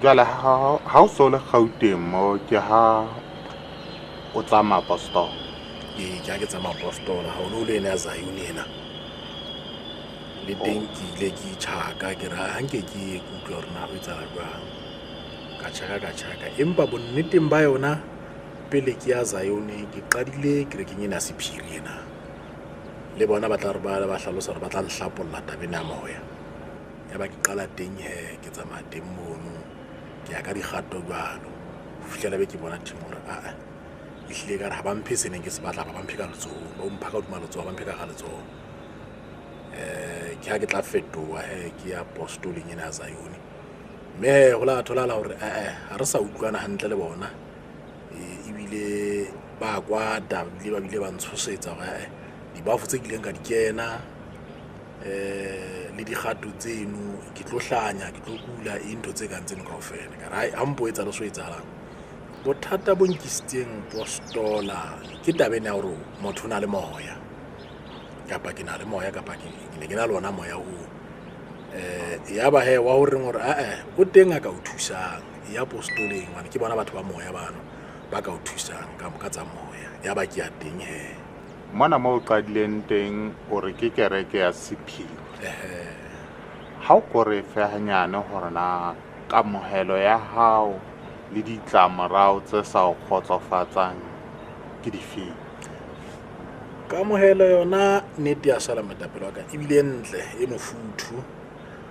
Jwale ha o so le Gauteng mo ke ha o tsamaya apostola. Ee, ke ha ke tsamaya apostola, haholoholo ena ya Zion ena. Le teng ke ile ke tjhaka, ke re ha nke ke ye ke utlwe hore na ho etsahala jwang. Ka tjhaka ka tjhaka, empa bonneteng ba yona pele ke ya Zion ke qadile kerekeng ena ya sephiri ena. Le bona ba tla re ba hlalosa hore ba tla nhlapolla tabeng ya moya. Ya ba ke qala teng he, ke tsamaya teng mono, ke ya ka dikgato jwalo. Ho fihlela be ke bona team hore aa ehlile ka re ha ba mphe se neng ke se batla, ba mphe ka letsohong, ba mpha ka hodima letsoho, ba mphe ka hara letsoho. Ke ha ke tla fetoha he, ke ya apostoleng ena ya Zion. Mme ho la tholahala hore ha re sa utlwana hantle le bona. Ebile ba kwata, ebile ba bile ba ntshosetsa hore dibafo tse kileng ka di kena le dikgato tseno ke tlo hlanya, ke tlo kula, eng ntho tse kang tseno kaofela. Ka re hai, ha mpo etsa le so etsahalang. Bothata bo nkisitseng postola ke taba ena ya hore motho o na le moya, kapa ke na le moya, kapa ke ne ke na le ona moya oo. Ya ba he wa horeng hore o teng a ka o thusang, ya postoleng, hobane ke bona batho ba moya bano ba ka o thusang ka tsa moya. Ya ba ke ya teng he. Mona moo o qadileng teng o re ke kereke ya sephiri. Ha o ko re fe hanyane hore na kamohelo ya hao le ditlamorao tse sa o kgotsofatsang ke difeng? Kamohelo yona nnete ya sala moetapele wa ka ebile ntle, e mofuthu.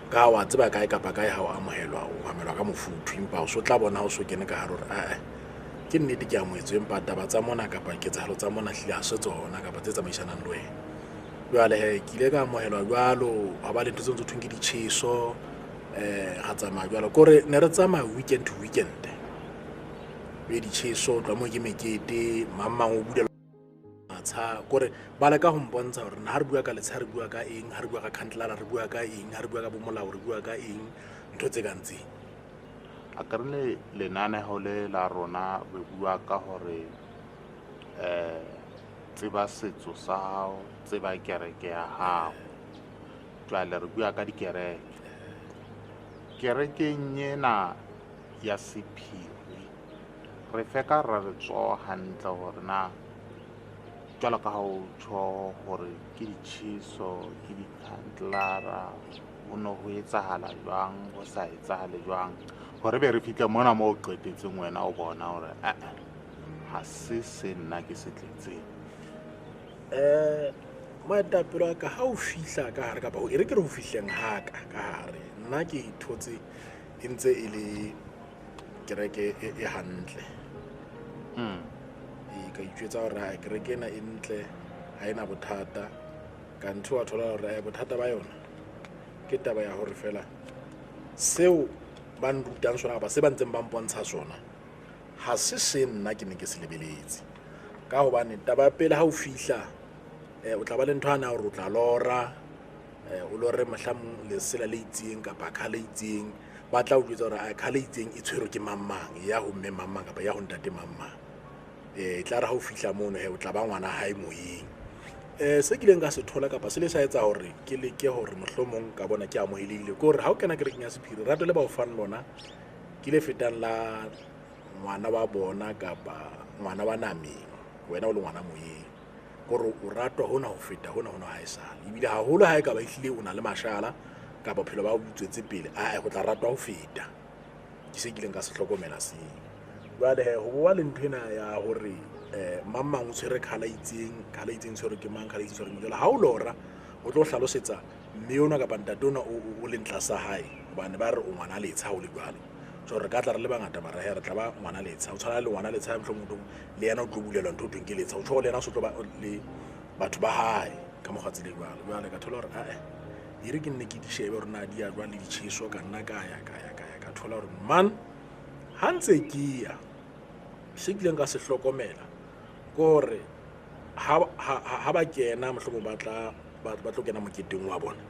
Ka ha wa tseba kae kapa kae ha o amohelwa, o amohelwa ka mofuthu, empa o so tla bona ha o so kene ka hare hore ke nnete ke amohetswe, empa taba tsa mona kapa ketsahalo tsa mona hlile ha se tsona kapa tse tsamaisanang le wena. Jwale he, ke ile ka amohelwa jwalo, ha ba le ntho tse ntse thweng ke ditjheso, ra tsamaya jwalo. Ke hore ne re tsamaya weekend to weekend. Be ditjheso, tloha moo ke mekete, mang mang o bulela matsha. Ke hore ba leka ho mpontsha hore na ha re bua ka letsha re bua ka eng, ha re bua ka khantlala re bua ka eng, ha re bua ka bomolao re bua ka eng, ntho tse kang tseo. A ke re le lenaneho le la rona re bua ka hore tseba setso sa hao, tseba kereke ya hao. Jwale re bua ka dikereke. Kerekeng ena ya sephiri re fe ka ra letsoho hantle hore na jwalo ka ha o tjho hore ke ditjheso, ke dikhantlala, ho no ho etsahala jwang, ho sa etsahale jwang, hore be re fihle mona moo o qetetseng wena o bona hore ha se se nna ke se tletseng. Moetapele wa ka ha o fihla ka hare, kapa e re ke re ho fihleng ha ka ka hare, nna ke ithotse e ntse e le kereke e hantle. Ee, ka itjwetsa hore ha kereke ena e ntle, ha ena bothata. Ka ntho wa thola hore bothata ba yona ke taba ya hore fela seo ba nrutang sona kapa se ba ntseng ba mpontsha sona ha se se nna ke ne ke se lebeletse. Ka hobane taba ya pele ha o fihla, o tla ba le ntho ana hore o tla lora, o lore mohlamong lesela le itseng kapa colour e itseng, ba tla o jwetsa hore colour e itseng e tshwerwe ke mang mang, ya ho mme mang mang kapa ya ho ntate mang mang. E tla re ha o fihla mono he, o tla ba ngwana hae moyeng. Se kileng ka se thola kapa se le sa etsa hore ke leke hore mohlomong ka bona ke amohelehile, ke hore ha o kena kerekeng ya sephiri, rato le ba o fang lona ke le fetang la ngwana wa bona kapa ngwana wa nameng, wena o le ngwana moyeng. Ke hore o ratwa hona ho feta hona hona ha esale. Ebile haholo ha e ka ba ehlile o na le mashala kapa bophelo ba o tswetse pele, ho tla ratwa ho feta. Ke se kileng ka se hlokomela seo. Jwale he, ho boa le ntho ena ya hore mang mang o tshwere colour itseng, colour itseng tshwerwe ke mang, colour itseng tshwerwe ke mang. Jwale ha o lora, o tlo hlalosetsa mme ona kapa ntate ona o leng tlasa hae, hobane ba re o ngwana letsha ha o le jwalo. Jwale re ka tla re le bangata mara he, re tla ba ngwana letsha. O tshwana le ngwana letsha mohlomong le yena o tlo bulelwa ntho ho thweng ke letsha. O tjho le yena o se tlo ba le batho ba hae ka mokgwa tsela e jwalo. Jwale ka thola hore e re ke nne ke di shebe hore na di ya jwang le ditjheso, ka nna ka ya, ka ya, ka ya, ka thola hore man ha ntse ke ya, se kileng ka se hlokomela ke hore ha ba kena mohlomong ba tlo kena moketeng wa bona,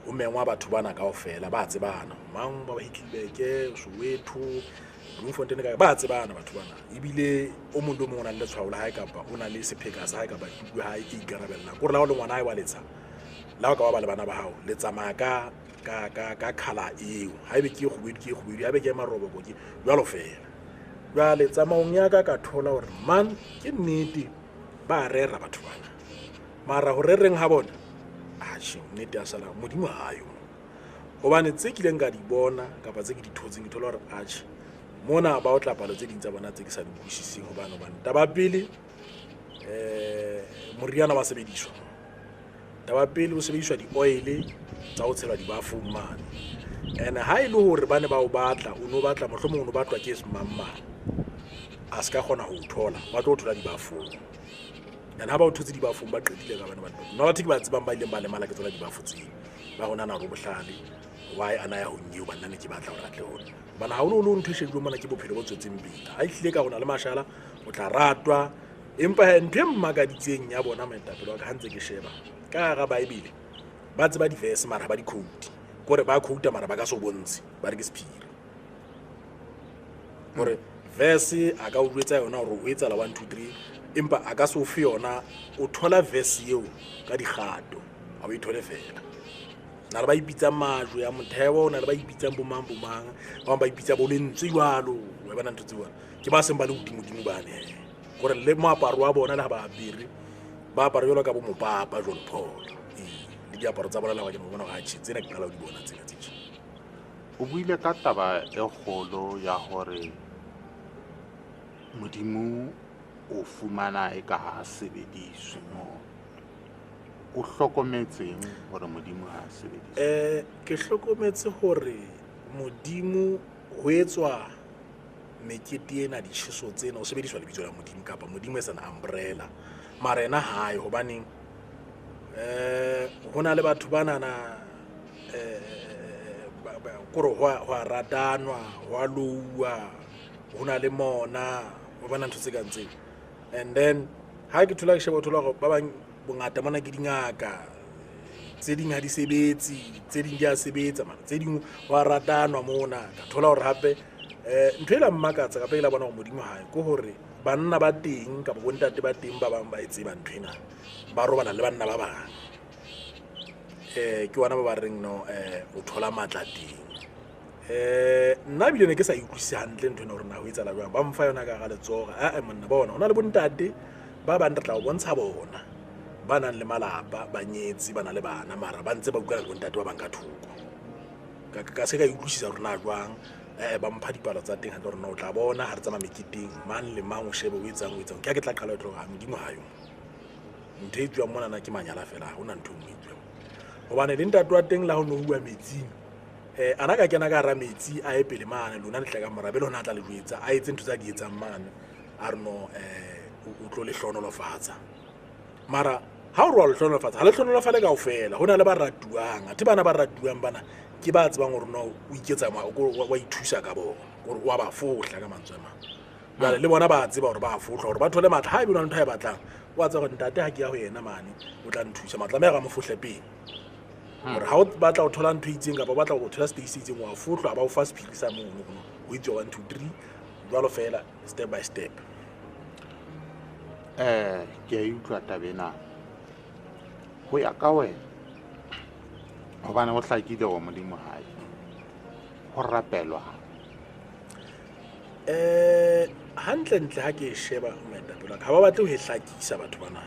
ho mengwa batho bana kaofela ba tsebana, mang ba Heidelberg, Soweto, Bloemfontein, ka ba tsebana batho bana. Ebile o mong le o mong o na le letshwao la hae kapa o na le sepheka sa hae kapa tuku ya hae e ikarabellang. Ke hore le ha o le ngwana hae wa letsha, le ha o ka ba le bana ba hao, le tsamaya ka colour eo. Haebe ke e kgubedu, ke e kgubedu, haebe ke e maroboko ke jwalo fela. Jwale tsamaong ya ka ka thola hore man ke nnete ba rera batho bana, mara ho rereng ha bona atjhe nnete ya sala Modimo ha yo. Hobane tse kileng ka di bona kapa tse ke di thotseng, ke thola hore atjhe mona ba o tla palo tse ding tsa bona tse ke sa di utlwisiseng. Hobane taba pele, moriana wa sebediswa. Taba pele o sebediswa di-oil tsa ho tshelwa dibafong mane. And ha e le hore ba ne ba o batla, o no batla mohlomong o no batlwa ke mang mang, a se ka kgona ho o thola, ba tlo o thola dibafong. And ha ba o thotse dibafong ba qetile ka bana ba nna batho ke ba tsebang ba ileng ba lemala ke tsona dibafo tseo. Ba rona na ro bohlale why ana ya ho nyeo banna ne ke batla hore atle hona. Bana ha o no ntho e shebilwe mona ke bophelo bo tswetseng pele. Ha ehlile ka rona le mashala o tla ratwa, empa he ntho e mmakaditseng ya bona moetapele wa ka ha ntse ke sheba ka hara Bible, ba tseba di-verse mara ha ba di quote. Kore ba quote mara ba ka se o bontshe, ba re ke sephiri. Hore verse a ka o jwetsa yona hore o etsahala 1 2 3, empa a ka se o fe yona, o thola verse eo ka dikgato, ha o e thole fela. Na le ba ipitsang majwe ya motheo, na le ba ipitsang bomang bomang, ba bang ba ipitsa bo lentswe jwalo, wa bona ntho tse jwalo. Ke ba seng ba le hodimodimo bane he. Kore le moaparo wa bona le ha ba apere, ba apara jwalo ka bo mopapa John Paul. Le diaparo tsa bona le ha ba kena, o bona hore atjhe, tsena ke qala ho di bona tsena tse tje. O buile ka taba e kgolo ya hore Modimo o fumana e ka ha sebediswe moo. O hlokometseng hore Modimo ha a sebediswe? Ke hlokometse hore Modimo ho etswa mekete ena, ditjheso tsena, o sebediswa lebitso la Modimo kapa Modimo as an umbrella. Mara yena hae, hobaneng, ho na le batho ba nana, kore ho a ratanwa, ho a louwa, ho na le mona, o bona ntho tse kang tseo. And then ha ke thola ke sheba, o thola hore ba bang bongata mona ke dingaka, tse ding ha di sebetse, tse ding di a sebetsa, mara tse ding ho a ratanwa mona. Ka thola hore hape, ntho e la mmakatsa kapa e la bona hore Modimo hae ke hore banna ba teng kapa bontate ba teng ba bang ba e tseba ntho ena, ba robala le banna ba bang. Ke bona ba ba reng no, o thola matla teng. Nna ebile ne ke sa utlwisise hantle ntho ena hore na ho etsahala jwang. Ba mfa yona ka hara letsoho. Monna, bona, ho na le bontate ba bang re tla o bontsha bona, ba nang le malapa, ba nyetse, ba na le bana, mara ba ntse ba utlwana le bontate ba bang ka thoko. Ka se ka utlwisisa hore na jwang. Ba mpha dipalo tsa teng hantle hore na o tla bona ha re tsamaya meketeng, mang le mang o shebe o etsang, o etsang. Ke ha ke tla qala ho tloha, Modimo ha yo. Ntho e tswang monana ke manyala fela, ha hona ntho e nngwe e tswang. Hobane le ntate wa teng la ho no bua metsing, ana ka kena ka hara metsi a ye pele mane, lona le tla ka mora, be lona a tla le jwetsa, a etse ntho tsa di etsang mane, a re no, o tlo le hlohonolofatsa. Mara ha o re wa le hlohonolofatsa, ha le hlohonolofale kaofela, ho na le ba ratuwang. Athe bana ba ratuwang bana ke ba tsebang hore no o iketsa ma, o ko, wa ithusa ka bona, hore wa ba fohla ka mantswe a mang. Jwale le bona ba tseba hore ba fohla, hore ba thole matla. Ha ebe o na le ntho a e batlang, wa tseba hore ntate ha ke ya ho yena mane, o tla nthusa. Matla a mo fohle pele. Hore ha o batla ho thola ntho e itseng kapa o batla ho thola space e itseng, wa fohlwa, ba o fa sephiri sa mono, ho itswe 1 2 3, jwalo fela, step by step. Ke a utlwa taba ena. Ho ya ka wena, hobane ho hlakile hore Modimo hae, ho rapelwa. Hantle-ntle ha ke e sheba moetapele wa ka, ha ba batle ho e hlakisa batho bana,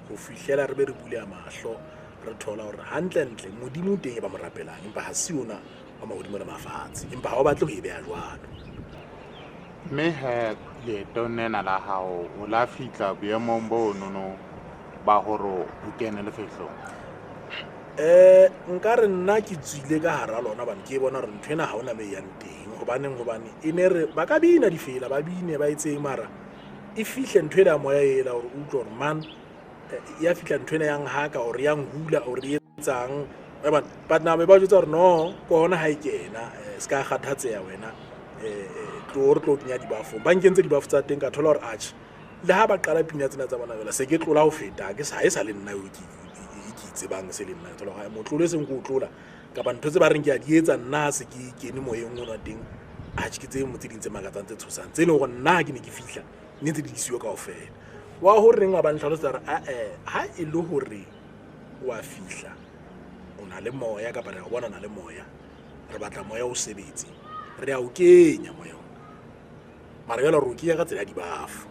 ho fihlela re be re buleha mahlo, re thola hore hantle-ntle Modimo o teng e ba mo rapelang, empa ha se ona wa mahodimo le mafatshe, empa ha ba batle ho e beha jwalo. Mme he, leetong lena la hao, o la fihla boemong bo nono ba hore o kene lefehlong? Nka re nna ke tswile ka hara lona, hobane ke bona hore ntho ena ha hona moo e yang teng. Hobaneng? Hobane e ne re ba ka bina difela, ba bine, ba etseng, mara e fihle ntho ena ya moya ela hore o utlwe hore man, ya fihla ntho ena ya nhaka, hore ya nhula, hore e etsang. Wa bona? But na be ba jwetsa hore no, ke hona ha e kena, se ka kgathatseha wena, tlo re tlo kenya dibafong. Ba nkentse dibafo tsa teng, ka thola hore atjhe, le ha ba qala pina tsena tsa bona jwale, se ke tlola ho feta, ke sa, ha e sa le nna eo ke itsebang se le nna. Ke thola hore motlolo e seng ke o tlola, kapa ntho tse ba reng ke a di etsa nna ha se ke kene moyeng ona teng, atjhe, ke tse tse ding tse makatsang, tse tshosang, tse leng hore nna ha ke ne ke fihla, ne ntse di le siyo kaofela. Wa ho reng wa ba ntlhalosetsa hore, ha e le hore wa fihla, o na le moya kapa re a bona o na le moya, re batla moya o sebetse, re a o kenya moya o. Mara jwale re o kenya ka tsela ya dibafo.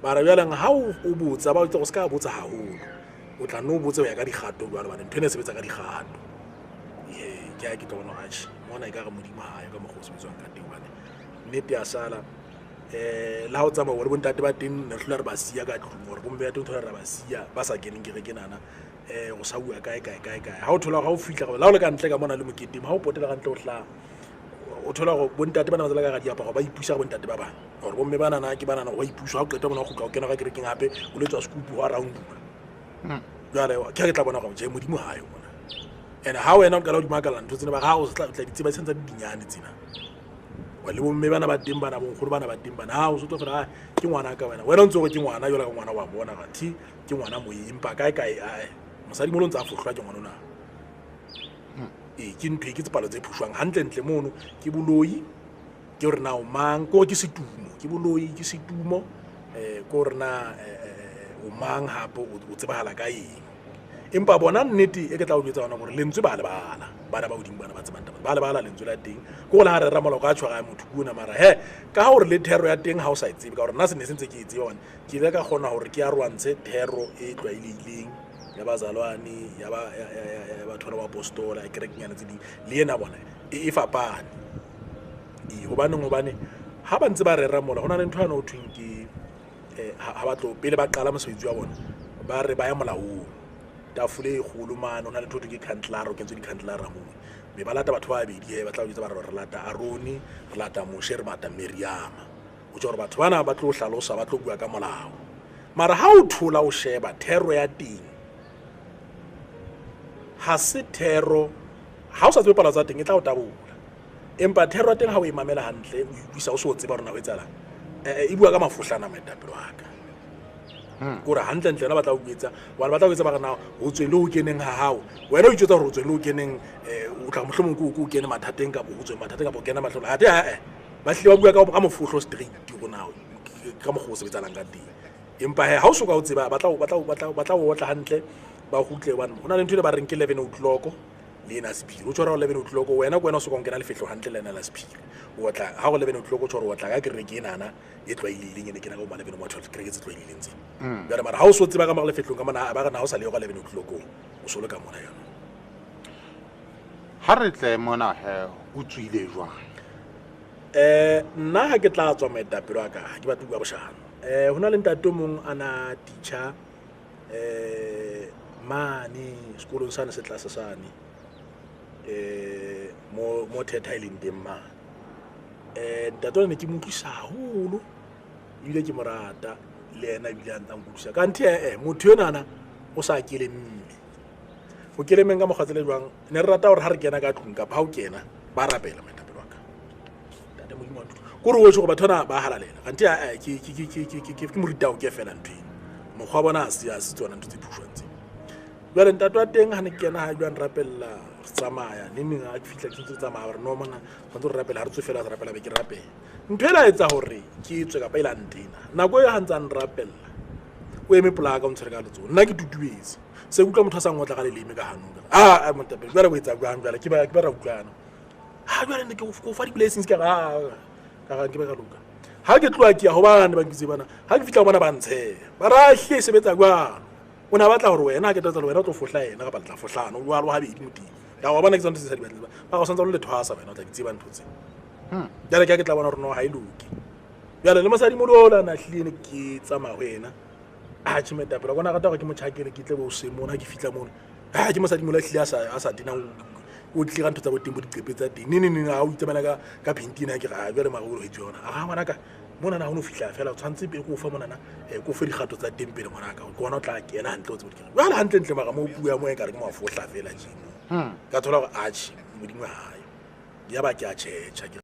Mara jwale ha o botsa, ba o se ka botsa haholo, o tla nno o botse ho ya ka dikgato jwale, hobane ntho ena e sebetsa ka dikgato. Ee, ke ha ke tlo bona hore atjhe, mona ekare Modimo ha yo ka mokgwa o sebetswang ka teng, hobane nnete ya sala. Le ha o tsamaya le bontate ba teng, ne re hlola re ba siya ka tlung, hore bomme ba teng thola re ba siya ba sa keneng kereke nana. O sa bua kae kae kae kae. Ha o thola ha o fihla, la o le ka ntle ka mona le moketeng, ha o potela ka ntle o hlaha, o thola hore bontate bana ba tsela ka hara diaparo, ba ipusa ka bontate ba bang. Hore bomme banana ke banana, wa ipusa. Ha o qeta mona o kgutla o kena ka kerekeng hape, o letswa sekupu ho a round-uwa. Jwale ke ha ke tla bona hore tjhe, Modimo ha yo mona. And ha wena o qala ho di makalla ntho tsena, ba re ha o tla di tseba tsa di dinyane tsena. Wa le bomme bana ba teng bana, bonkgono bana ba teng bana, ha o so tlo fela, ke ngwana ka wena. Wena o ntse o re ke ngwana, jwalo ka ngwana wa bona, athe ke ngwana moyeng, empa kae kae, ae, mosadi molo o ntse a fohlwa ke ngwana ona. Ee, ke ntho e ke tsepalo tse phushwang hantle-ntle mono, ke boloi, ke hore na o mang, ke hore ke setumo, ke boloi, ke setumo, ke hore na o mang hape, o tsebahala ka eng. Empa bona nnete e ke tla o jwetsa yona hore lentswe ba lebala, bana ba hodimo bana ba tsebang taba, ba lebala lentswe la teng. Ke hore ha re rera molao ka tshwara motho kuna, mara he, ka hore le thero ya teng ha o sa e tsebe, ka hore nna se ne se ntse ke e tseba, hobane ke ile ka kgona hore ke arohantshe thero e tlwaelehileng ya bazalwane, ya ba, ya, ya, ya, ya batho ba apostola, ya kerekenyana tse ding, le ena bona e fapane. Ee, hobaneng, hobane ha ba ntse ba rera mola, ho na le ntho yane ho thweng ke, ha ba tlo pele ba qala mosebetsi wa bona, ba re ba ya molaong. Tafole e kgolo mane, ho na le ntho ho thweng ke candlara, ho kentswe di-candlara moo. Mme ba lata batho ba babedi he, ba tla o jwetsa ba re re lata Arone, re lata Moshe, re lata Miriama. Ho tjho hore batho bana ba tlo hlalosa, ba tlo bua ka molao. Mara ha o thola o sheba thero ya teng, ha se thero, ha o sa tsebe palo tsa teng e tla o tabola. Empa thero ya teng ha o e mamela hantle, o utlwisa o so tseba hore na ho etsahalang. E bua ka mafohlana moetapele wa ka. Kore hantle-ntle yona ba tla o etsa, hobane ba tla o etsa ba re na ho tsweng le ho keneng ha hao. Wena o itjwetsa hore ho tsweng le ho keneng, o tla mohlomong ke o kene mathateng kapa ho tsweng mathateng kapa o kena mahlong. Athe ha-eh, ba hlile ba bua ka mofohlo straight hore na ka mokgwa o sebetsanang ka teng. Empa he, ha o soka o tseba, ba tla o otla hantle, ba kgutle, hobane ho na le ntho e ba reng ke 11 o'clock le ena sephiri. O tshwara 11 o'clock, wena ke wena o soka o kena lefehlo hantle le ena la sephiri. O otla ha go 11 o'clock, o tshwara o otla ka kereke enana e tlwaelehileng, ene kena ka bo ma 11 mo 12, kereke tse tlwaelehileng tse. Jwale mara ha o so tseba ka mora lefehlong ka mona, ba re na ha o sa le yo ka 11 o'clock, o so le ka mona yona. Ha re tle mona he, o tswile jwang? Nna ha ke tla tswa moetapele wa ka, ha ke batle ho bua boshano. Ho na le ntate o mong a na teacher, mane sekolong sane se tlase sane, mo thetha e leng teng mane. Ntate ona ne ke mo utlwisa haholo, ebile ke mo rata, le yena ebile a ntse a nkutlwisa. Kanthe, motho enana o sa kelemme. Ho kelemeng ka mokgwa tsela e jwang, ne re rata hore ha re kena ka tlung kapa ha o kena, ba rapela moetapele wa ka. Ntate Modimo wa nthuta. Ke hore o tjho hore batho bana ba halalela. Kanthe, ke moritao ke fela ntho eno. Mokgwa wa bona ha se tsona ntho tse phushwang tse. Jwale ntate wa teng ha ne ke kena ha jwang rapella, re tsamaya, neng neng ha ke fihla ke ntse tsamaya, ba re no mona, tshwanetse re rapela, ha re tswe fela re rapela, be ke rapela. Ntho ela etsa hore ke tswe kapa e la ntena. Nako e ha ntse a nrapella, o eme pela ka o ntshwere ka letsoho. Nna ke tutubetse. Se utlwa motho a sa ngotla ka leleme ka hanong. Ah, moetapele, jwale o etsa jwang jwale? Ke ba ra utlwana. Ha jwale ne ke o fa di-blessings, ke re, ah, ka re, ke ba ka loka. Ha ke tloha ke ya ho bane ba nkitse bana, ha ke fihla ho bona ba ntsheha. Ba re, ah, ehlile e sebetsa jwalo. O ne a batla hore wena ha ke tla wena o tlo fohla yena kapa le tla fohlana, o jwalo habedi modimo. Ka wa bona ke tsona ntho tse sa di batleng. Ba re o santse o le lethwasa wena, o tla di tseba ntho tse. Jwale ke ha ke tla bona hore no ha e loke. Jwale le mosadi molo o la na hlile ne ke tsamaya ho yena. Ah, tjhe moetapele, wa bona rata hore ke mo tjhakele, ke tle bo hoseng mona, ha ke fihla mona. Ah, ke mosadi molo a hlile a sa tenang, o tlile ka ntho tsa bo teng, bo diqepe tsa teng. Neng, neng, neng, ha o itsamaela ka paint ena, ke re, ah, jwale mara o lo etswe yona. Ah, ngwanaka, monana ha o no fihla fela, o tshwanetse pele ke o fa monana, ke o fe dikgato tsa teng pele ngwanaka, ke ona o tla kena hantle, o tsebe dikere. Jwale hantle-ntle mara moo puo ya moya ekare ke mafohla fela tjena. Ka thola hore, atjhe, Modimo ha yo. Ya ba ke a tjhetjha, ke